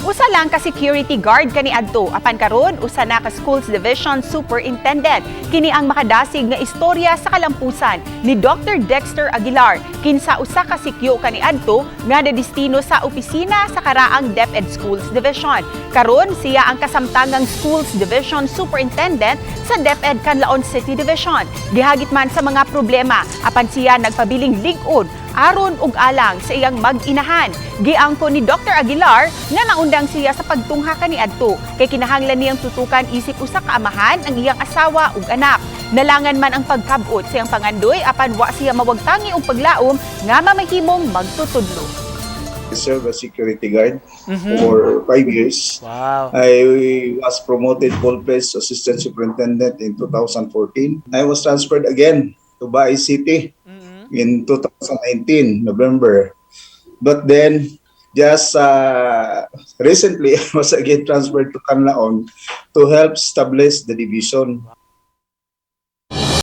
Usa lang ka security guard kaniadto apan karon usa na ka Schools Division Superintendent. Kini ang makadasig nga istorya sa kalampusan ni Dr. Dexter Aguilar, kinsa usa ka sikyo kaniadto nga nadestino sa opisina sa karaang DepEd Schools Division. Karon siya ang kasamtangang Schools Division Superintendent sa DepEd Canlaon City Division. Gihagit man sa mga problema apan siya nagpabiling lig-on aron ug alang sa iyang mag-inahan. Giangko ni Dr. Aguilar nga naundang siya sa pagtungha kaniadto kay kinahanglan niyang tutukan isip usa ka amahan ang iyang asawa ug anak. Nalangan man ang pagkabot sa iyang pangandoy apan wa siya mawagtangi og paglaom nga mamahimong magtutudlo. I served as security guard for 5 years. I was promoted full-fledged assistant superintendent in 2014. I was transferred again to Bais City in 2019, November. But then, just recently, I was again transferred to Canlaon to help establish the division.